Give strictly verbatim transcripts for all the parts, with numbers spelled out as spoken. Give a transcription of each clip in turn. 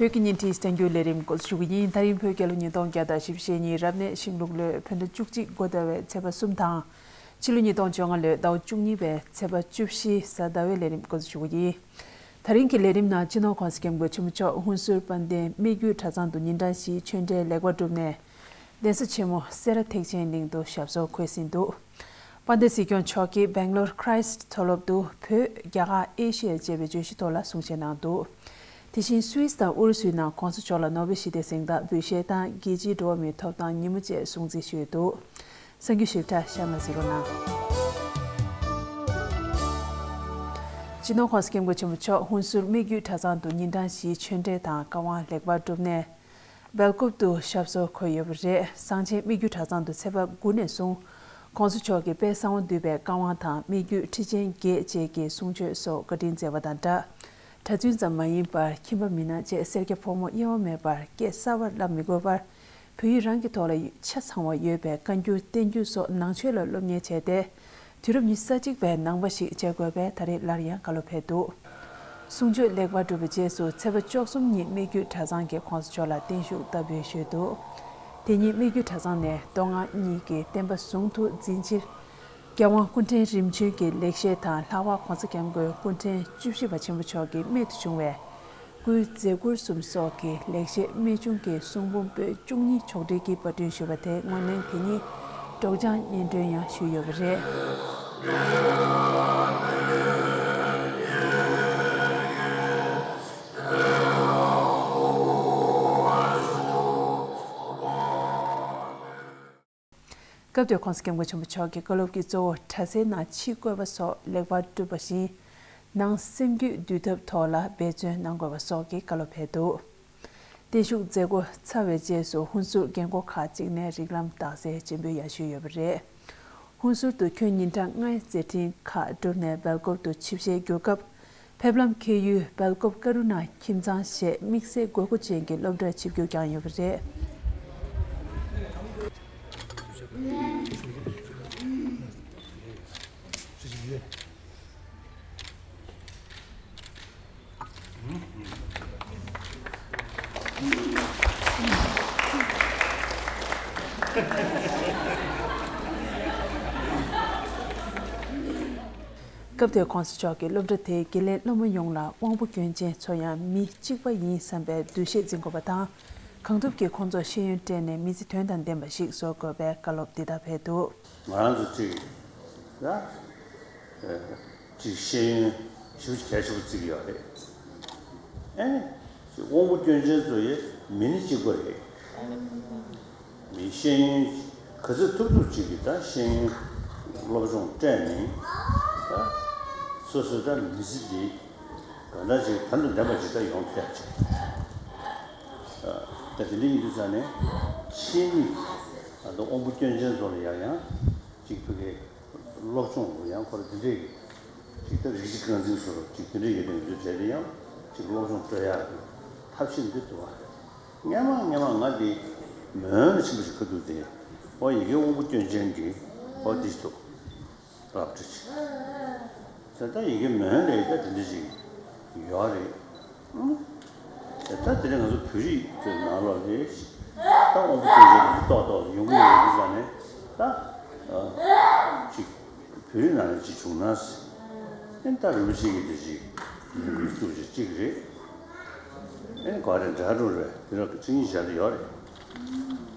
བོད་ཀྱི་བརྙན་འཕྲིན་གསར་འགྱུར་ལས་རིམ་འགོ་འཛུགས་ཞུ་གི་ཡིན། ད་རིང་བོད་རྒྱལ་ལོ་ཉིས་སྟོང་བརྒྱ་དང་བཞི་བཅུ་ཞེ་གཉིས་རབ་གནས་ཤིང་ལུག་ལོའི་བོད་ཟླ་བཅུ་གཅིག་འགོ་ཟླ་བའི་ཚེས་པ་གསུམ་དང་། ཕྱི་ལོ་ཉིས་སྟོང་བཅོ་ལྔ་ལོའི་ཟླ་བ་བཅུ་གཉིས་པའི་ཚེས་པ་བཅུ་བཞི་གཟའ་ཟླ་བའི་ལས་རིམ་འགོ་འཛུགས་ཞུ་གི་ཡིན། ད་རིང་གི་ལས་རིམ་ནང་སྤྱི་ནོར་༸གོང་ས་༸སྐྱབས་མགོན་ཆེན་པོ་མཆོག་ཧུན་སུར་དཔལ་ལྡན་སྨད་རྒྱུད་གྲྭ་ཚང་དུ་ཉིན་གྲངས་བཞིའི་ཆོས་འབྲེལ་ལེགས་པར་གྲུབ་ནས། གདན་ས་ཆེན་མོ་སེ་ར་ཐེག་ཆེན་གླིང་དུ་ཞབས་སོར་འཁོད་ཟིན་འདུག། དཔལ་ལྡན་སྲིད་སྐྱོང་མཆོག་གིས་སྦེང་ལོར་ཁྲའི་སི་མཐོ་སློབ་ཏུ་བོད་རྒྱ་གར་ཨེ་ཤི་ཡ་ཅེས་པའི་བརྗོད་གཞི་ཐོག་ལ་གསུང་བཤད་གནང་འདུག། དེ་བཞིན་སུད་སི་དང་ཨུ་རུ་སུའི་ནང་༸གོང་ས་མཆོག་ལ་ནོ་བེལ་ཞི་བདེའི་གཟེངས་རྟགས་འབུལ་བཞེས་དང་རྒྱལ་སྤྱིའི་འགྲོ་བ་མིའི་ཐོབ་ཐང་ཉིན་མོ་བཅས་སྲུང་བརྩི་ཞུས་འདུག། གསར་འགྱུར་ཞིབ་ཕྲ་གཤམ་ལ་གཟིགས་རོགས་གནང་། སྤྱི་ནོར་༸གོང་ས་༸སྐྱབས་མགོན་ཆེན་པོ་མཆོག་ཧུན་སུར་སྨད་རྒྱུད་གྲྭ་ཚང་དུ་ཉིན་གྲངས་བཞིའི་ཆོས་འབྲེལ་དང་བཀའ་དབང་ལེགས་པར་གྲུབ་ནས། སྦེལ་ཀོབ་ཏུ་ཞབས་སོར་འཁོད་ཡོད་པ་རེད། གསང་ཆེན་སྨད་རྒྱུད་གྲྭ་ཚང་དུ་ཚེས་པ་དགུ་ནས་བཟུང་༸གོང་ས་མཆོག་གི་དཔལ་གསང་བ་འདུས་པའི་བཀའ་དབང་དང་སྨད་རྒྱུད་ཁྲི་ཆེན་བརྒྱད་བཅས་ཀྱི་གསུང་ཆོས་སོགས་བཀའ་དྲིན་སྩལ་བ་དང་སྦྲགས། གྲྭ་བཙུན་ཙམ་མ་ཡིན་པར་ཁྱིམ་པ་མི་སྣ་བཅས་སེར་སྐྱ་ཕོ་མོ་དབྱེ་བ་མེད་པར་སྐད་གསར་པར་བསླབ་མི་དགོས་པར། བོད་ཡིག་རང་གི་ཐོག་ལ་ཆ་ཚང་བ་ཡོད་པའི་བཀའ་འགྱུར་བསྟན་འགྱུར་སོགས་ནང་ཆོས་ལ་སློབ་གཉེར་བྱས་ཏེ། དུས་རབས་ཉི་ཤུ་རྩ་གཅིག་པའི་ནང་པ་ཞིག་བྱེད་དགོས་པའི་ད་རེས་སླར་ཡང་བཀའ་སློབ་ཕེབས་འདུག། གསུང་ཆོས་ལེགས་པར་གྲུབ་པའི་རྗེས་སུ་ཚེས་པ་བཅུ་གསུམ་ཉིན་སྨད་རྒྱུད་གྲྭ་ཚང་གིས་༸གོང་ས་མཆོག་ལ་བརྟན་བཞུགས་བསྟར་འབུལ་ཞུས་འདུག། དེ་ཉིན་སྨད་རྒྱུད་གྲྭ་ཚང་ནས་མདོ་སྔགས་གཉིས་ཀྱི་བསྟན་པ་ཟུང་དུ་འཛིན་ཕྱིར། རྒྱལ་དབང་སྐུ་ཕྲེང་རིམ་བྱོན་གྱི་ལེགས་བཤད་དང་ལྷག་པར་༸གོང་ས་༸སྐྱབས་མགོན་སྐུ་ཕྲེང་བཅུ་བཞི་པ་ཆེན་པོ་མཆོག་གི་རྨད་དུ་བྱུང་བའི་སྐུའི་མཛད་ཁུར་གསུམ་སོགས་ཀྱི་ལེགས་བཤད་རྨད་བྱུང་གི་གསུང་འབུམ་པོད་བཅུ་གཉིས་ཕྱོགས་སྒྲིག་གིས་པར་སྐྲུན་ཞུས་པ་དེ་སྔོན་གླེང་དེ་ཉིད་སྒྲོག་སྦྱང་སྙན་སྒྲོན་ཡང་ཞུས་ཡོད་པ་རེད། སྐབས་དེར་༸གོང་ས་༸སྐྱབས་མགོན་ཆེན་པོ་མཆོག་གིས་བཀའ་སློབ་ཀྱི་གཙོ་བོ་གྲྭ་སའི་ནང་ཕྱི་བཀོད་པ་སོགས་ལེགས་པར་གྲུབ་པ་བཞིན། ནང་སེམས་རྒྱུད་འདུལ་ཐབས་ཐོག་ལ་འབད་བརྩོན་གནང་དགོས་པ་སོགས་ཀྱི་བཀའ་སློབ་ཕེབས་འདུག། བརྟན་བཞུགས་མཛད་སྒོ་ཚར་བའི་རྗེས་སུ་ཧུན་སུར་རྒན་འཁོགས་ཁག་ཅིག་ནས་རིགས་ལམ་རྟགས་གསལ་སྤྱན་འབུལ་ཡང་ཞུས་ཡོད་པ་རེད། ཧུན་སུར་དུ་ཁྱོན་ཉིན་གྲངས་ལྔའི་མཛད་འཕྲིན་ཁག་བསྒྲུབས་ནས་སྦེལ་ཀོབ་ཏུ་ཆིབས་ཞལ་བསྒྱུར་སྐབས། ཕེབས་ལམ་འཁེལ་ཡུལ་སྦེལ་ཀོབ་ཀ་རུ་ན་ཁྱིམ་ཚང་ཞེས་དམིགས་བསལ་དགོས་མཁོ་ཅན་གྱི་སློབ་གྲྭར་ཆིབས་བསྒྱུར་བསྐྱངས་ཡོད་པ་རེད། སྐབས་དེར་༸གོང་ས་མཆོག་གིས་སློབ་གྲྭ་དེའི་དགེ་ལས་སློབ་མ་ཡོངས་ལ་དབང་པོ་སྐྱོན་ཅན་ཚོ་ཡང་མི་གཅིག་པ་ཡིན་བསམ་པའི་འདུ་ཤེས་འཛིན་དགོས་པ་དང་། གང་ཐུབ་ཀྱིས་ཁོང་ཚོར་ཤེས་ཡོན་སྤྲད་ནས་མི་ཚེ་དོན་དང་ལྡན་པ་ཞིག་བཟོ་དགོས་པའི་བཀའ་སློབ་འདི་ལྟར་ཕེབས་འདུག། ང་རང་ཚོ་གཅིག་ཡ། ཅིག་ཤེས་ཡོན་ཞེ་པོ་གལ་ཆེན་པོ་བརྩི་གི་ཡོད་རེད། ཨེ། ཅིག་དབང་པོ་སྐྱོན་ཅན་ཚོ་ཡི་མི་ནི་གཅིག་པ་རེད། མི་ཤེས་ཡོན་ག་ཚོད་ཐུབ་ཐུབ་ཅིག་གིས་ད་ཤེས་ཡོན་སློབ་སྦྱོང་སྤྲད་ནས་ད་སོ་སོའི་ད་མི་ཚེ་འདི་གང་འདྲ་ཅིག་དོན་དང་ལྡན་པ་ཅིག་ད་ཡོང་ཐུབ་ཡ་ཅིག་ད་དེ་འདྲ་ཡིན་དུས་ཙང་ནས་ཆེད་དམིགས་ད་དབང་པོ་སྐྱོན་ཅན་ཚོ་ལ་ཡང་ཡང་ཅིག་ཕ་གི་སློབ་སྦྱོང་ལ་ཡང་ཁོ་ར་དེ་འདྲའི་ཅིག་ད་རིགས་གཅིག་རྐང་འཛིན་སོགས་ཅིག་དེ་འདྲའི་ཡོད་པའི་ཡོད་དུས་དེ་ཡང་ཅིག་སློབ་སྦྱོང་སྤྲོད་ཡག་གི་ཐབས་ཤེས་འདི་འདུག་བ། སྔན་མ་སྔན་མ་ང་འདི་མོན་ལ་ཕྱིན་པ་ཞིག་ཁ་ཐུག་དེ་ཨོ་ཡི་གེ་དབང་པོ་སྐྱོན་ཅན་གྱི་ཨོ་འདི་ཞིག་འདུག་སློབ་གྲྭ་ཅིག་ཟེར། ད་ཡི་གེ་མོན་ལ་ཡི་ད་དེ་འདྲ་ཅིག་ཡོད་རེད། ད་དེ་ནས་ང་ཚོ་བོད་རིགས་ཚོའི་ནང་ལོགས་ལ་ད་དབང་པོ་སྐྱོན་ཅན་གྱི་ཏོག་ཏོག་ཡོང་གི་ཡོད་ཀྱི་ས་ནས་ད་ཅིག་བོད་རིགས་ནང་ནས་ཅིག་བྱུང་ན་ཟེར། ཨེ་ད་རིན་པོ་ཆེ་གི་དེ་ཅིག་ཡོང་གི་བཙུགས་ཅིག་གཅིག་རེད། ཨེ་ག་རེ་འདྲ་འགྲོ་རེད། དེ་ར་གཅིག་གཉིས་བྱས་ཏེ་ཡོད་རེད།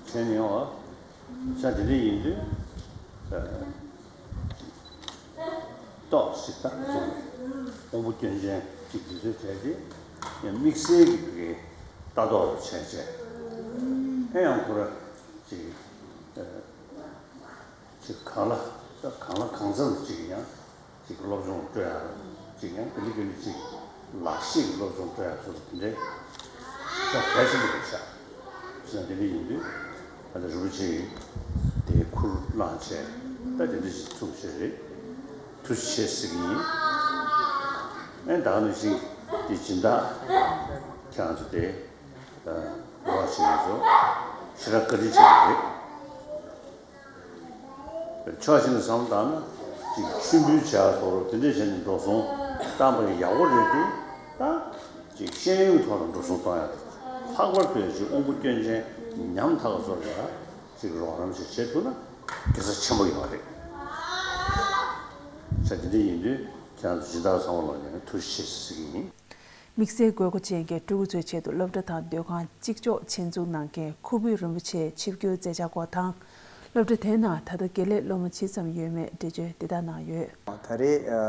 བྱས་ནས་ཨོ་ས་དེ་འདྲ་ཡིན་དུས། ཏོག་ཙམ་ད་བཟུང་ནས་དབང་པོ་སྐྱོན་ཅན་གྱི་དུས་ཚོད་བྱས་ཏེ་ཡང་དམིགས་བསལ་གྱི་བོད་སྐད་ལྟ་རྟོག་བྱས་བྱས་ཨེ་ཡང་ཁོ་ར་ཅིག་ཅིག་གང་ལ་ད་གང་ལ་གང་འཚམ་ཅིག་ཡང་ཅིག་སློབ་སྦྱོང་སྤྲོད་ཡག་ཅིག་ཡང་ག་ལེ་ག་ལེ་ཅིག་ལག་ཤེས་ཀྱི་སློབ་སྦྱོང་སྤྲོད་ཡག་སོགས་དེ་འདྲའི་ཤ་གལ་ཆེན་པོ་རེད་ཤག་བྱས་ཙང་དེ་འདྲ་ཡིན་དུས་ད་ལྟ་རིན་པོ་ཆེ་ཡིས་དེའི་ཁུར་བླངས་བྱས་ད་དེ་འདྲ་ཞིག་ཐུགས་ཆེ་རེད། ཐུགས་རྗེ་ཆེ་ཟེར་གྱི་ཡིན། ཨེ་ད་ག་ནང་བཞིན་དེ་སྦྱིན་བདག་ཁྱེད་རང་ཚོ་དེ་རོགས་བྱེད་མཁན་ཚོ་ཞེ་དྲག་བཀའ་དྲིན་ཆེ་བ་རེད། ཕྱོགས་གཅིག་ནས་བསམ་བློ་བཏང་ན་ཅིག་མཆོད་འབུལ་བྱ་སོགས་དེ་འདྲས་བྱས་ནས་འགྲོ་སོང་བཏང་པ་ཡག་པོ་རེད་དེ། ད་ཅིག་ཤེས་ཡོན་ཐོག་ལ་འགྲོ་སོང་གཏོང་ཡག་ ལྷག་པར་དུ་ཅིག་དབང་པོ་སྐྱོན་ཅན་ཉམ་ཐག་ཚོ་ལ་ཅིག་རོགས་རམ་ཞིག་བྱེད་ཐུབ་ན་དགེ་མཚན་ཆེན་པོ་ཡོད་རེད། ས་དེ་འདྲ་ཡིན་དུས་ཁྱེད་རང་ཚོ་སྦྱིན་བདག་ཚང་མ་ལ་ཡང་ཐུགས་རྗེ་ཆེ་ཞེས་ཟེར་གྱི་ཡིན། དམིགས་བསལ་དགོས་མཁོ་ཅན་གྱི་ཕྲུ་གུ་ཚོའི་ཆེད་དུ་སློབ་གྲྭ་དང་སྡོད་ཁང་གཅིག་ལྕོགས་ཆེད་འཛུགས་གནང་མཁན་ཁུ་བུས་རིན་པོ་ཆེའི་ཆིབས་བསྒྱུར་མཛད་འཆར་སྐོར་དང་། སློབ་གྲྭ་དེའི་ནང་ད་ལྟ་དགེ་ལས་སློབ་མ་ཇི་ཙམ་ཡོད་མེད་འགྲེལ་བརྗོད་འདི་ལྟར་གནང་ཡོད། ད་རེས་ཨ་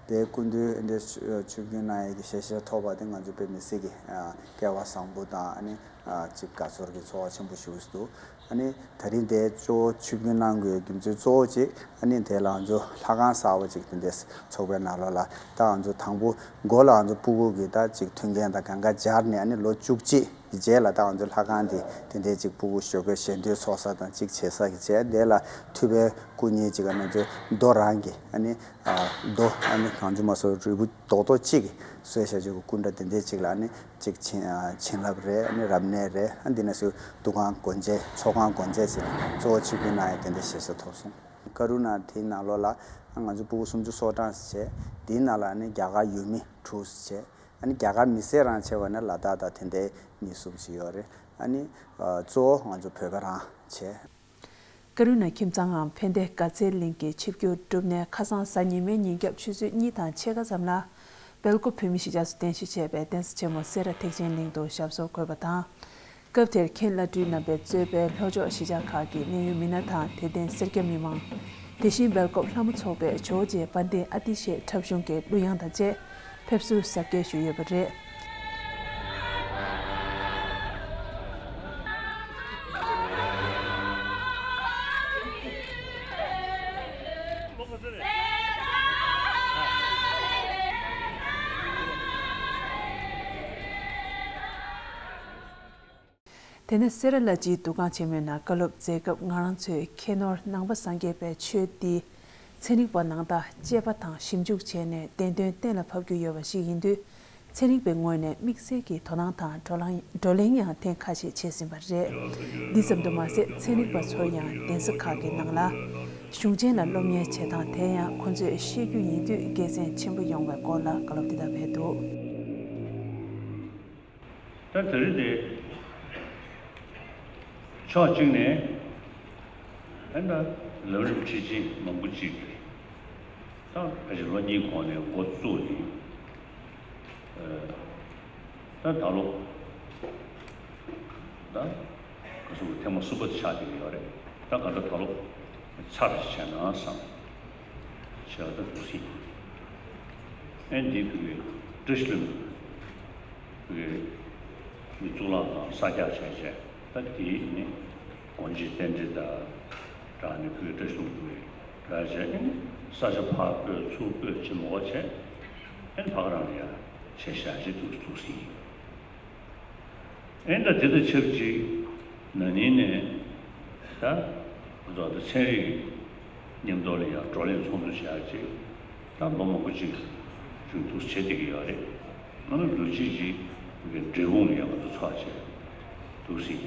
དེ་སྐུ་མདུན་འདི་ཆིབས་བསྒྱུར་གནང་ཡས་ཀྱི་ཞལ་བཞེས་ཐོབ་པ་དེ་ང་ཚོ་དཔེ་མི་སྲིད་ཀྱི་ཨ་སྐལ་བ་བཟང་པོ་དང་ཨ་ནི་ཨ་ཅིག་དགའ་ཚོར་གྱི་ཚོར་བ་ཆེན་པོ་ཞིག་འདུག་ཨ་ནི་ད་རིང་དེ་གཙོ་བོ་ཆིབས་བསྒྱུར་གནང་དགོས་རྒྱུ་མཚན་གཙོ་བོ་གཅིག་ཨ་ནི་དེ་ལ་ང་ཚོ་ལྷ་ཁང་གསར་པ་ཅིག་དེ་འདྲའི་ཚོགས་པའི་ནང་ལོགས་ལ་ད་ང་ཚོ་དང་པོ་མགོ་ལ་ང་ཚོ་སྤུ་གུ་གི་ད་ཅིག་མཐུན་རྐྱེན་དང་གང་ག་སྦྱར་ནས་ཨ་ནི་ལོ་བཅུ་གཅིག་གི་རྗེས་ལ་ད་ང་ཚོ་ལྷ་ཁང་དེ་དེ་འདྲའི་ཅིག་སྤུ་གུ་ཞོགས་ཀས་ཞལ་འདོན་ཚོགས་ས་དང་ཅིག་བྱེད་ས་གི་རྗེས་དེ་ལ་ཐུབ་པའི་སྐུ་བརྙན་ཅིག་ང་ཚོ་རྡོ་རང་གི་ཨ་ནི་ཨ་རྡོ་ཨ་ནི་གང་བྱུང་མ་སོགས་རིལ་བུ་རྡོག་རྡོག་གཅིག་གི་བཟོས་བཞག་ཅིག་གི་སྐུ་འདྲ་དེ་འདྲའི་ཅིག་ལ་ཨ་ནི་ཅིག་བྱིན་ཨ་བྱིན་རླབས་རེད། ཨ་ནི་རབ་གནས་རེད། ཨ་འདི་ནས་སུ་འདུ་ཁང་སྒོ་འབྱེད་ཚོགས་ཁང་སྒོ་འབྱེད་ཟེར་གཙོ་བོ་ཆིབས་བསྒྱུར་གནང་ཡས་དེ་འདྲ་ཞེ་ས་ཐོབ་སོང་། ཀ་རུ་ན་དེའི་ནང་ལོགས་ལ་ང་ཚོ་སྤུ་གུ་སུམ་ཅུ་སོ་གྲངས་བྱས། དེའི་ནང་ལ་ནི་རྒྱ་གར་ཡུལ་མི་དྲུག་བྱས། ཨ་ནི་རྒྱ་གར་མི་སེར་རང་བྱས་པ་ན་ལ་དྭགས་དང་དེ་འདྲའི་གཉིས་གསུམ་ཞིག་ཡོད་རེད། ཨ་ནི་གཙོ་བོ་ང་ཚོ་བོད་པ་རང་བྱས། ཀ་རུ་ན་ཁྱིམ་ཚང་ངམ་ཕན་བདེ་དགའ་ཚལ་གླིང་གི་ཆིབས་བསྒྱུར་གྲུབ་ནས་ཁ་སང་གཟའ་ཉི་མའི་ཉིན་རྒྱབ་ཆུ་ཚོད་གཉིས་དང་ཕྱེད་ཀ་ཙམ་ལ། སྦེལ་ཀོབ་བོད་མི་གཞིས་ཆགས་སུ་རྟེན་གཞི་བྱས་པའི་གདན་ས་ཆེན་མོ་སེ་ར་ཐེག་ཆེན་གླིང་དུ་ཞབས་སོར་འཁོད་པ་དང་། སྐབས་དེར་མཁན་བླ་སྤྲུལ་རྣམ་པས་གཙོས་པའི་ལྷོ་ཕྱོགས་གཞིས་ཆགས་ཁག་གི་གནད་ཡོད་མི་སྣ་དང་དད་ལྡན་སེར་སྐྱ་མི་མང་། དེ་བཞིན་སྦེལ་ཀོབ་ལྷ་མོ་ཚོགས་པའི་ཇོ་བོ་རྗེ་དཔལ་ལྡན་ཨ་ཏི་ཤའི་འཁྲབ་གཞུང་གི་གླུ་དབྱངས་དང་བཅས་ཕེབས་བསུ་གཟབ་རྒྱས་ཞུས་ཡོད་པ་རེད། དེ་ནས་སེ་ར་བླ་སྤྱིའི་འདུ་ཁང་ཆེན་མོའི་ནང་བཀའ་སློབ་མཛད་སྐབས་ང་རང་ཚོའི་ཁྱད་ནོར་ནང་པ་སངས་རྒྱས་པའི་ཆོས་འདི་ཚན་རིག་པ་ནང་ལྟར་དཔྱད་པ་དང་ཞིབ་འཇུག་བྱས་ནས་བདེན་དོན་གཏན་ལ་ཕབ་རྒྱུ་ཡོད་པ་ཞིག་ཡིན་དུས། ཚན་རིག་པའི་ངོས་ནས་དམིགས་བསལ་གྱི་དོ་སྣང་དང་བགྲོ་གླེང་བགྲོ་གླེང་ཡང་ཐེངས་ཁ་ཤས་བྱས་ཟིན་པ་རེད། འདི་ཙམ་དུ་མ་ཟད་ཚན་རིག་པ་ཚོར་ཡང་གདན་ས་ཁག་གི་ནང་ལ་གཞུང་ཆེན་ལ་སློབ་གཉེར་བྱེད་སྟངས་དེ་ཡང་ཁོང་ཚོས་ཤེས་རྒྱུ་ཡིན་དུས་དགེ་མཚན་ཆེན་པོ་ཡོང་བའི་སྐོར་ལ་བཀའ་སློབ་འདི་ལྟར་སྤེལ་འདུག་ད་དེ་རིང་དེ་ཕྱོགས་གཅིག་ནས་ཨ་ད་ལམ་རིམ་ཁྲིད་ཆེན་མང་པོ་ཅིག་ད་ཕལ་ཆེར་ལོ་གཉིས་གོང་ནས་འགོ་བཙུགས་ནས་ད་ད་ལོ་ད་ག་སུ་ཐེངས་མ་གསུམ་པ་དེ་ཆགས་བསྡད་ཀྱི་ཡོད་རེད། ད་ག་ད་ད་ལོ་ཚར་བྱས་ན་བསམ་བྱས་ད་འདུག་སྲིད། ཨེ་འདི་བོད་ཀྱི་བཀྲ་ཤིས་ལྷུན་པོ་བོད་ཀྱི་གཙུག་ལག་ཁང་གསར་རྒྱག་བྱས་བྱས་ད་དེའི་ནི་སྒོ་འབྱེད་རྟེན་འབྲེལ་དང་སྦྲགས་ནས་བོད་ཀྱི་བཀྲ་ཤིས་ལྷུན་པོ་བོད་ཀྱི་ར་བྱས་ནས་ས་ཆ་ཕར་སྤོས་ཚུར་སྤོས་བྱེད་མ་དགོས་བྱས་ཨེ་ཕ་ག་རང་ལ་ཡ་བྱས་བཞག་བྱས་འདུག་འདུག་སྲིད། ཨེ་ད་དེ་དང་ཆབས་ཅིག་ན་ནིང་ནས་ད་ཁོ་ཚོ་ད་ཚན་རིག་མཉམ་དུ་ལ་ཡང་བགྲོ་གླེང་ཚོགས་འདུ་བྱེད་ཡག་ཅིག་ད་ལོ་མང་པོ་ཅིག་ཅིག་འདུག་བྱེད་བསྡད་ཀྱི་ཡོད་རེད། ང་ལ་ལོ་གཅིག་ཅིག་གི་འབྲས་སྤུངས་ལ་ཡང་ང་ཚོ་ཚོགས་བྱས་འདུག་སྲིད།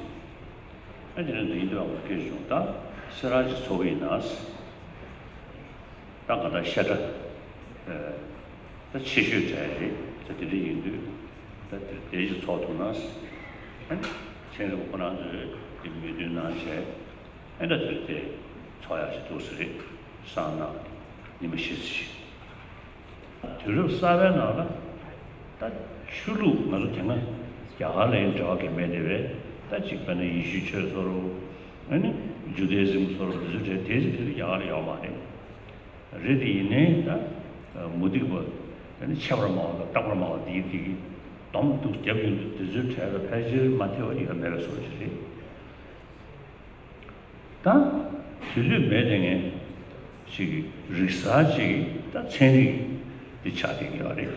ཨེ་དེ་ནས་འདི་ཡིན་དུས་ང་ཚོ་སྐད་ཆ་བྱུང་ད་སེ་ར་ཅིག་ཚོགས་ཀྱི་ཡིན་ན། ད་ག་ད་བཤད་གྲྭ་ད་ཆེ་ཤོས་གྲས་རེད། ད་དེ་འདྲ་ཡིན་དུས་ད་དེ་དེ་ཞིག་ཚོགས་ཐུབ་ན་ཨ་ནི་ཚན་རིག་པ་ཁོ་རང་ཚོས་དེ་མོས་མཐུན་གནང་བྱས་ཨ་ད་དེ་དེ་ཚོགས་ཡག་ཞིག་འདུག་ས་རེད་བསམ་ན་ཉི་མ་བཞི་ཙམ་ཞིག་དུས་རབས་གསར་པའི་ནང་ལ་ད་ཆོས་ལུགས་ང་ཚོ་དེ་སྔ་རྒྱ་གར་ལ་ཡང་འབྲེལ་བ་གང་མེད་བསྡད་པས་ད་གཅིག་དཔེར་ན་ཡེ་ཤུའི་ཆོས་ཚོར་ཨ་ནི་ཇུ་དཱ་ཨི་ཛིམ་ཚོར་དེ་ཚོའི་གྲས་དེ་ཚོ་དེ་རྒྱ་གར་ལ་ཡོད་མ་རེད། རེད་དེ་ཡིན་ནའི་ད་མུ་སྟེགས་པ་ཨ་ནི་ཁྱད་པར་སྨྲ་བ་དང་རྟག་པར་སྨྲ་བ་དེའི་དེ་གི་སྡོམ་འདུག་རྒྱབ་ཡོང་དུས་དེ་ཚོའི་གྲས་ལ་ཕལ་ཆེར་མ་ཐེ་བ་ཡོད་མེད་པའི་བཟོ་ཅིག་རེད། ད་དུས་ཚོད་མེད་དེ་ངས་ཅིག་རིག་གསར་ཅིག་ད་ཚན་རིག་འདི་ཆགས་བསྡད་ཀྱི་ཡོད་རེད།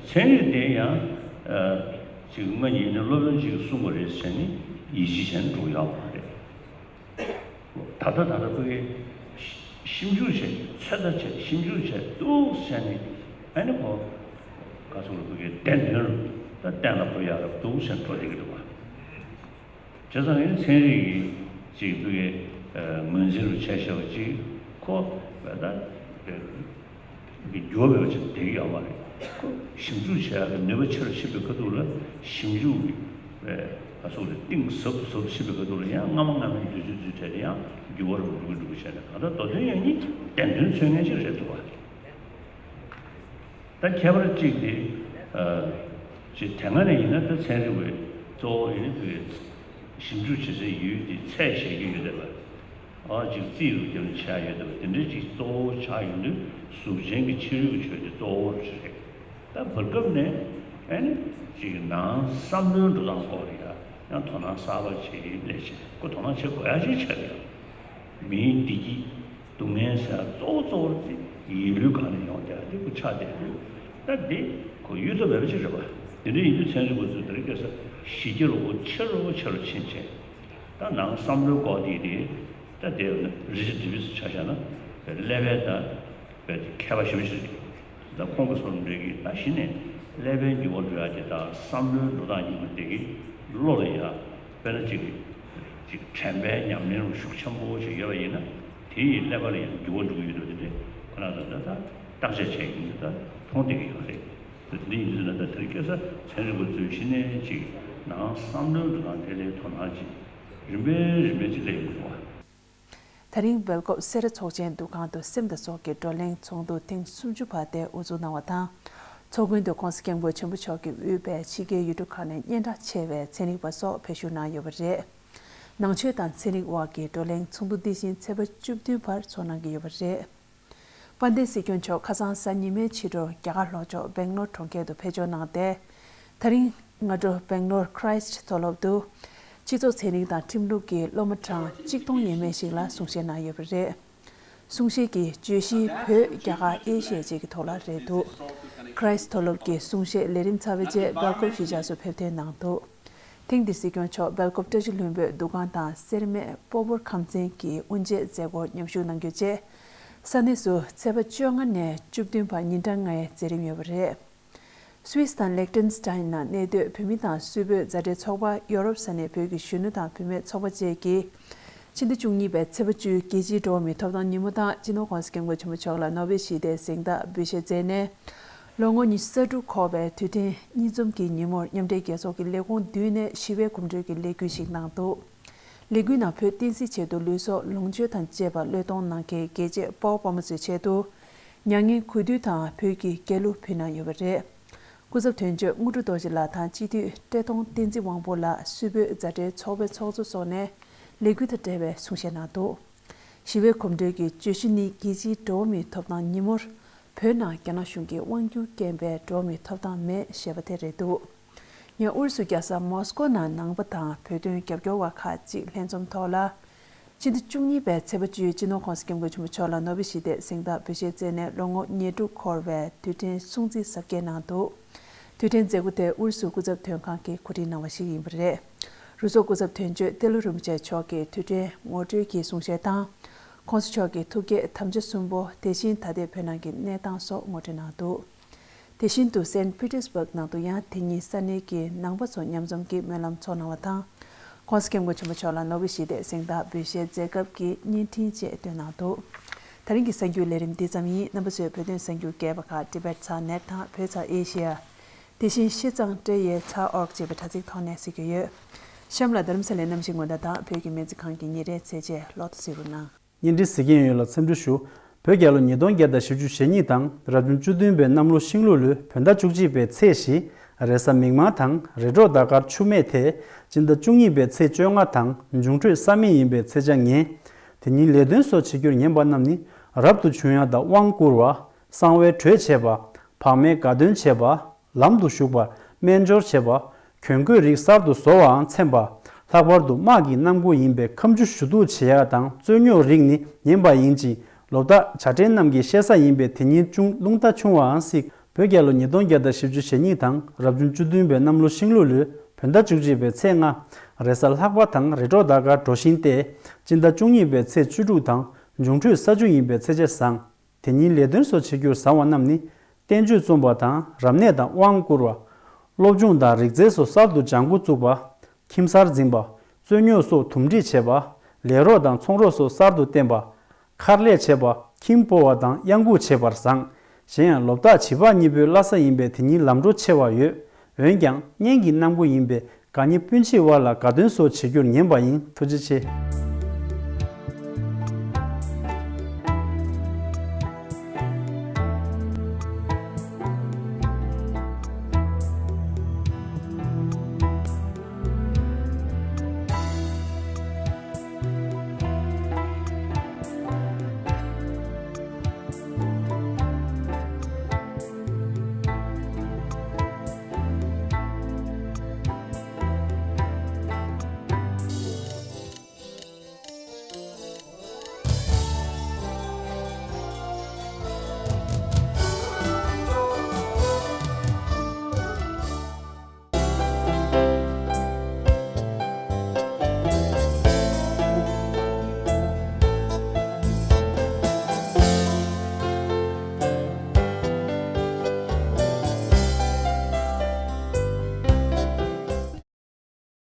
ཚན་རིག་དེ་ཡང་ཅིག་སྔ་ཉིན་ནས་སློབ་དཔོན་ཅིག་གིས་གསུངས་པ་རེད་ཟེར་ནས་ཡིད་ཆེས་བྱས་ནས་འགྲོ་ཡག་མ་རེད། ད་ལྟ་ད་ལྟ་ཕ་གིའི་ཞིབ་འཇུག་བྱས་ཚོད་ལྟ་བྱས་ཞིབ་འཇུག་བྱས་འདུག་ཟེར་ནས་ཨ་ནི་ཁོ་ག་ཚོད་ལ་ཕ་གིའི་བདེན་དོན་ལ་ད་གཏན་ལ་ཕབ་ཡག་རབ་འདུག་ཟེར་འགྲོ་བསྡད་ཀྱི་འདུག་བ། བྱས་ཙང་ཨ་ནི་ཚན་རིག་གི་ཅིག་ཕ་གིའི་ངོས་འཛིན་རུ་བྱས་བཞག་པ་ཅིག་ཁོ་བས་ད་གི་འགྱུར་བ་མེད་པ་ཅིག་བསྡད་ཀྱི་ཡོད་མ་རེད། ཁོ་ཞིབ་འཇུག་བྱེད་ཡག་གི་ནུས་པ་ཆེ་རུ་ཕྱིན་པའི་ཁ་ཐུག་ལ་ཞིབ་འཇུག་གི་ བས་ཨ་སོགས་ལས་གཏིང་ཟབ་ཟབ་ཕྱིན་པའི་ཁ་ཐུག་ལ་ཡང་སྔ་མ་སྔ་མའི་དུས་ཚོད་དུས་གྲས་ལ་ཡང་འགྱུར་བ་རུ་འགྲོ་གི་འགྲོ་གི་བྱས་ནས། ད་ལྟ་མདོ་དོན་ཡང་སྙིང་བདེན་དོན་མཚོན་མཁན་ཅིག་རེད་འདུག་བ། ད་ཁྱད་པར་གཅིག་དེ། ཨ་ཅིག་དེ་སྔ་ནས་ཡིན་ན་ད་ཚན་རིག་པའི་གཙོ་བོ་ཡིན་ན་དེ་ཞིབ་འཇུག་བྱེད་སའི་ཡུལ་དེ་ཚད་བཞག་གི་ཡོད་རེད་པ། ཨ་ཅིག་རྩིས་རུ་བརྒྱབ་ནས་བྱས་ཡོད་རེད་པ། དེ་འདྲའི་ཅིག་གཙོ་བོ་ཆགས་ཡོང་དུས་གཟུགས་ཅན་གྱི་ཕྱི་རོལ་གྱི་ཆོས་དེ་གཙོ་བོ་རེད། ད་བར་སྐབས་ནས་ཨ་ནི་ཅིག་ནང་བསམ་བློའི་འགྲོ་སྟངས་སྐོར་ལ་ཡང་ཡང་དོ་སྣང་གསར་པ་ཅིག་སླེབས་བྱས། ཁོ་དོ་སྣང་བྱེད་དགོས་ཡ་ཅིག་ཆགས་ཡོད། མིའི་བདེ་སྐྱིད་སྡུག་བསྔལ་ཟེར་ཡ་གཙོ་བོ་གཙོ་བོ་དེ་ཡིད་ལུས་སྒང་ནས་ཡོང་བསྡད་ཡ་དེ་ཁོ་ཆགས་བསྡད་དུས། ད་འདི་ཁོ་གཡོལ་ཐབས་མེད་པ་ཅིག་རེད་པ། དེ་འདྲ་ཡིན་དུས་ཚན་རིག་པ་ཚོས་དེ་རིང་ཁ་སང་གཞི་རྒྱ་རུ་ཁོ་ཆེ་རུ་ཆེ་རུ་ཕྱིན་བྱས། ད་ནང་བསམ་བློའི་སྐོར་དེ་དེ་ད་དེ་རི་ཅར་ཌེ་ཝི་སི་ཆ་བཞག་ན་ཀླད་པའི་ད་དཔེ་མཁས་པ་ཞེ་པོ་ཅིག་རེད། ད་ཁོང་གི་བཟོ་འདྲ་གི་ད་གཞི་ནས་ཀླད་པའི་འགྱུར་བ་འགྲོ་ཡ་དེ་དང་བསམ་བློའི་འགྲོ་སྟངས་ཡིན་པ་དེ་གི་བློ་ལ་ཡ་དཔེར་ན་ཅིག་ཅིག་དྲན་པའི་ཉམས་ལེན་རུ་ཤུགས་ཆེན་པོ་ཞིག་ཡོད་པ་ཡིན་ན། དེ་ཡི་ཀླད་པ་ལ་ཡང་འགྱུར་བ་འགྲོ་གི་ཡོད་འགྲོ་དེ་འདྲ་ཁོ་རང་ཚོ་ད་ད་བརྟག་དཔྱད་བྱས་ཡིན་ད་མཐོང་བསྡད་ཀྱི་ཡོད་རེད། དེ་འདྲ་ཡིན་དུས་ན་ད་དེ་རིང་ཁ་སང་ཚན་རིག་པ་ཚོས་གཞི་ནས་ཅིག་ནང་བསམ་བློའི་འགྲོ་སྟངས་དེ་ལ་དོ་སྣང་ཅིག་རིམ་པས་རིམ་པས་ཅིག་སླེབས་ཡོང་གི་འདུག་བ། དེ་རིང་སྦེལ་ཀོབ་སེ་ར་ཚོགས་ཆེན་འདུ་ཁང་དུ་སེམས་དང་སྲོག་གི་བགྲོ་གླེང་ཚོགས་འདུ་ཐེངས་སུམ་ཅུ་པ་དེ་དབུ་འཛུགས་གནང་བ་དང་། ཚོགས་མགོན་དུ་༸གོང་ས་༸སྐྱབས་མགོན་ཆེན་པོ་མཆོག་གིས་དབུས་པའི་ཕྱི་རྒྱལ་ཡུལ་གྲུ་ཁག་ནས་སྙན་གྲགས་ཆེ་བའི་ཚན་རིག་པ་སོགས་ཕེབས་ཞུགས་གནང་ཡོད་པ་རེད། ནང་ཆོས་དང་ཚན་རིག་དབར་གྱི་བགྲོ་གླེང་ཚོགས་འདུ་འདི་བཞིན་ཚེས་པ་བཅུ་བདུན་བར་འཚོགས་གནང་གི་ཡོད་པ་རེད། དཔལ་ལྡན་སྲིད་སྐྱོང་མཆོག་ཁ་སང་གཟའ་ཉི་མའི་ཕྱི་དྲོ་རྒྱ་གར་ལྷོ་ཕྱོགས་སྦེང་ལོར་གྲོང་ཁྱེར་དུ་ཕེབས་འབྱོར་གནང་སྟེ། དེ་རིང་སྔ་དྲོ་སྦེང་ལོར་ཁྲའི་སི་ཊི་མཐོ་སློབ་ཏུ་སྤྱི་ཚོགས་ཚན་རིག་དང་ཁྲིམས་ལུགས་ཀྱི་སློབ་མ་གྲངས་གཅིག་སྟོང་ཡས་མས་ཤིག་ལ་གསུང་བཤད་གནང་ཡོད་པ་རེད། གསུང་བཤད་ཀྱི་བརྗོད་གཞི་བོད་རྒྱ་གར་ཨེ་ཤི་ཡ་བཅས་ཀྱི་ཐོག་ལ་རེད་འདུག་ཁྲའི་སི་ཊི་མཐོ་སློབ་ཀྱི་གསུང་བཤད་ལས་རིམ་ཚར་བའི་རྗེས་སྦེལ་ཀོབ་གཞིས་ཆགས་སུ་ཕེབས་ཐོན་གནང་འདུག་ཐེངས་འདིར་སྲིད་སྐྱོང་མཆོག་སྦེལ་ཀོབ་བཀྲ་ཤིས་ལྷུན་པོའི་འདུ་ཁང་དང་སེར་སྨད་སྤོ་བོར་ཁམས་ཚན་གྱི་དབུ་འབྱེད་མཛད་སྒོར་མཉམ་ཞུགས་གནང་རྒྱུའི་ཆེད། ས་གནས་སུ་ཚེས་པ་བཅོ་ལྔ་ནས་བཅུ་བདུན་བར་ཉིན་གྲངས་ལྔའི་མཛད་རིམ་ཡོད་པ་རེད། སུད་སི་དང་ལེག་ཏེན་སི་ཏན་ནང་གནས་སྡོད་བོད་མི་དང་སུད་བོད་མཛའ་འབྲེལ་ཚོགས་པ། ཡོ་རོབ་ས་གནས་བོད་ཀྱི་གཞོན་ནུ་དང་བུད་མེད་ཚོགས་པ་བཅས་ཀྱིས། ཕྱི་ཟླ་བཅུ་གཉིས་པའི་ཚེས་པ་བཅུ་རྒྱལ་སྤྱིའི་འགྲོ་བ་མིའི་ཐོབ་ཐང་ཉིན་མོ་དང་སྤྱི་ནོར་༸གོང་ས་༸སྐྱབས་མགོན་ཆེན་པོ་མཆོག་ལ་ནོ་བེལ་ཞི་བདེའི་གཟེངས་རྟགས་འབུལ་བཞེས་མཛད་ནས། ལོ་ངོ་ཉི་ཤུ་རྩ་དྲུག་འཁོར་བའི་དུས་དྲན་གཉིས་འཛོམས་ཀྱི་ཉིན་མོར་མཉམ་འབྲེལ་རྒྱལ་ཚོགས་ཀྱི་ལས་ཁུངས་མདུན་ནས་ཞི་བའི་གོམ་བགྲོད་ཀྱི་ལས་འགུལ་ཞིག་གནང་འདུག་ལས་འགུལ་ནང་བོད་བསྟན་སྲིད་ཆེད་དུ་ལུས་སྲོག་ལོངས་སྤྱོད་དང་བཅས་པ་བློས་གཏོང་གནང་མཁན་རྒྱལ་གཅེས་དཔའ་བོ་དཔའ་མོ་ཚོའི་ཆེད་དུ། མྱ་ངན་གུས་འདུད་དང་བོད་ཀྱི་རྒྱལ་གླུ་ཕུལ་གནང་ཡོད་པ་རེད། སྐུ་ཚབ་དོན་གཅོད་དངོས་གྲུབ་རྡོ་རྗེ་ལགས་དང་སྤྱི་འཐུས་བཀྲས་མཐོང་བསྟན་འཛིན་དབང་པོ་ལགས། སུད་བོད་མཛའ་འབྲེལ་ཚོགས་པའི་ཚོགས་གཙོ་སོགས་ནས་ལས་འགུལ་དང་འབྲེལ་བའི་གསུང་བཤད་གནང་འདུག་ཞི་བའི་གོམ་བགྲོད་ཀྱི་བརྗོད་གཞི་ནི་རྒྱལ་སྤྱིའི་འགྲོ་བ་མིའི་ཐོབ་ཐང་ཉིན་མོར། བོད་ནང་རྒྱ་ནག་གཞུང་གིས་དབང་སྒྱུར་རྐྱེན་པས་འགྲོ་བ་མིའི་ཐོབ་ཐང་མེད་ཞེས་པ་དེ་རེད་འདུག་ཉེ་ཨུ་རུ་སུ་རྒྱལ་ས་མོ་སི་ཀོ་ནང་ནང་པ་དང་བོད་དོན་རྒྱབ་སྐྱོར་བ་ཁག་ཅིག་ལྷན་འཛོམས་ཐོག་ལ། སྤྱི་ཟླ་བཅུ་གཉིས་པའི་ཚེས་པ་བཅུ་སྤྱི་ནོར་༸གོང་ས་༸སྐྱབས་མགོན་ཆེན་པོ་མཆོག་ལ་ནོ་བེལ་ཞི་བདེའི་གཟེངས་རྟགས་འབུལ་བཞེས་མཛད་ནས་ལོ་ངོ་ཉེར་དྲུག་འཁོར་བའི་དུས་དྲན་སྲུང་བརྩི་གཟབ་རྒྱས་གནང་འདུག་དུས་དྲན་མཛད་སྒོ་དེ་ཨུ་རུ་སུ་སྐུ་ཚབ་དོན་ཁང་གིས་གོ་སྒྲིག་གནང་བ་ཞིག་ཡིན་པ་རེད། རུ་ཚོགས་སྐུ་ཚབ་དོན་གཅོད་ཏེ་ལོ་རིན་པོ་ཆེ་མཆོག་གིས་དུས་དྲན་ངོ་སྤྲོད་ཀྱི་གསུང་བཤད་དང་། ༸གོང་ས་མཆོག་གི་ཐུགས་བསྐྱེད་དམ་བཅའ་གསུམ་པོ། དེ་བཞིན་ད་ལྟའི་བོད་ནང་གི་གནས་སྟངས་སོགས་ངོ་སྤྲོད་གནང་འདུག་དེ་བཞིན་དུ་སེན་པི་ཏེར་སྦུག་ནང་དུ་ཡང་དེ་ཉིན་ས་གནས་ཀྱི་ནང་པ་ཚོ་མཉམ་འཛོམས་ཀྱིས་སྨོན་ལམ་ཚོགས་གནང་བ་དང་། ༸གོང་ས་༸སྐྱབས་མགོན་ཆེན་པོ་མཆོག་ལ་ནོ་བེལ་ཞི་བདེའི་གཟེངས་རྟགས་འབུལ་བཞེས་མཛད་སྐབས་ཀྱི་བརྙན་འཕྲིན་བཅས་བཏོན་གནང་འདུག་དེ་རིང་གི་གསར་འགྱུར་ལས་རིམ་འདི་ཙམ་ཡིན། རྣམ་པ་ཚོས་བོད་དོན་གསར་འགྱུར་རྒྱས་པ་ཁག་ཊི་བེཊ་ཚག་ནེཊ་དང་བོད་ཚག་ཨེ་ཤི་ཡ། དེ་བཞིན་ཤིས་ཙང་ཏྲེ་ཡེ་ཚག་ཨོར་ཅེས་པའི་དྲ་ཚིགས་ཐོག་ནས་གཟིགས་རྒྱུ་ཡོད། གཤམ་ལ་རྡ་རམ་ས་ལའི་གནམ་གཤིས་སྔོན་བརྡ་དང་བོད་ཀྱི་སྨན་རྩིས་ཁང་གི་ཉིན་རེའི་ཚེས་ཆད་ལོག་ཏུ་གཟིགས་རོགས་གནང་། བརྙན་འཕྲིན་གཟིགས་མཁན་ཡོངས་ལ་འཚམས་འདྲི་ཞུ། བོད་རྒྱལ་ལོ་ཉིས་སྟོང་བརྒྱ་དང་བཞི་བཅུ་ཞེ་གཉིས་དང་རབ་བྱུང་བཅུ་བདུན་པའི་གནམ་ལོ་ཤིང་ལུག་ལོའི་བོད་ཟླ་བཅུ་གཅིག་པའི་ཚེས་བཞི། རེས་གཟའ་མིག་དམར་དང་རེས་གྲོགས་ཟླ་སྐར་ཆུ་སྨད་དེ། སྤྱི་ཟླ་བཅུ་གཉིས་པའི་ཚེས་བཅོ་ལྔ་དང་འབྱུང་འཕྲོད་ས་མེ་ཡིན་པའི་ཚེས་ཆ་ངན། དེ་ཉིན་ལས་དོན་སོགས་བྱེད་རྒྱུར་ངན་པ་རྣམས་ནི། རབ་ཏུ་བྱུང་ཡ་དང་དབང་བསྐུར་བ། གསང་བའི་གྲོས་བྱེད་པ། བག་མེད་དགའ་སྟོན་བྱེད་པ། ལམ་དུ་ཞུགས་པ། སྨན་སྦྱོར་བྱེད་པ། གྱོན་གོས་རིགས་གསར་དུ་བཟོ་བའང་མཚོན་པ། ལྷག་པར་དུ་དམག་གི་གནམ་སྒོ་ཡིན་པས་ཁ་མཆུ་ཞུ་གཏུག་བྱེད་ཡ་དང་རྩོད་རྙོག་རིགས་ནི་ངན་པ་ཡིན་ཅིང་ལོ་རྟགས་བྱ་སྤྲེལ་རྣམས་ཀྱི་བཤད་ས་ཡིན་པས་དེ་ཉིན་ཅུང་རླུང་རྟ་ཆུང་བའང་སྲིད། བོད་རྒྱལ་ལོ་ཉིས་སྟོང་བརྒྱ་དང་བཞི་བཅུ་ཞེ་གཉིས་དང་རབ་བྱུང་བཅུ་བདུན་པའི་གནམ་ལོ་ཤིང་ལུག་ལོའི་བོད་ཟླ་བཅུ་གཅིག་པའི་ཚེས་ལྔ། རེས་གཟའ་ལྷག་པ་དང་རེས་གྲོགས་ཟླ་སྐར་གྲོ་བཞིན་ཏེ། སྤྱི་ཟླ་བཅུ་གཉིས་པའི་ཚེས་བཅུ་དྲུག་དང་འབྱུང་འཕྲོད་ས་བཅུ་ཡིན་པའི་ཚེས་ཆ་བཟང་། དེ་ཉིན་ལས་དོན་སོགས་བྱེད་རྒྱུར་བཟང་བ་རྣམས་ནི། བསྟན་བཅོས་རྩོམ་པ་དང་རབ་གནས་དང་དབང་བསྐུར་བ། སློབ་སྦྱོང་དང་རིག་རྩལ་སོགས་གསར་དུ་སྦྱང་འགོ་བཙུགས་པ། ཁྱིམ་གསར་འཛིན་པ། རྩོད་རྙོག་སོགས་དུམ་སྒྲིག་བྱེད་པ། ལས་རོགས་དང་ཚོང་རོགས་སོགས་གསར་དུ་བསྟེན་པ། མཁར་ལས་བྱེད་པ། ཁྱིམ་སྤོ་བ་དང་གཡང་འགུགས་བྱེད་པར་བཟང་། གཞན་ཡང་ལོ་རྟགས་བྱིས་པ་གཉིས་པོའི་བླ་གཟའ་ཡིན་པས་དེ་ཉིན་ལམ་འགྲོ་ཆེ་བ་ཡོད། འོན་ཀྱང་གཉེན་གྱི་གནམ་སྒོ་ཡིན་པས་ དགའ་ཉེ་སྤུན་མཆེད་དབར་ལ་དགའ་སྟོན་སོགས་བྱེད་རྒྱུར་ཉན་པ་ཡིན། ཐུགས་རྗེ་ཆེ།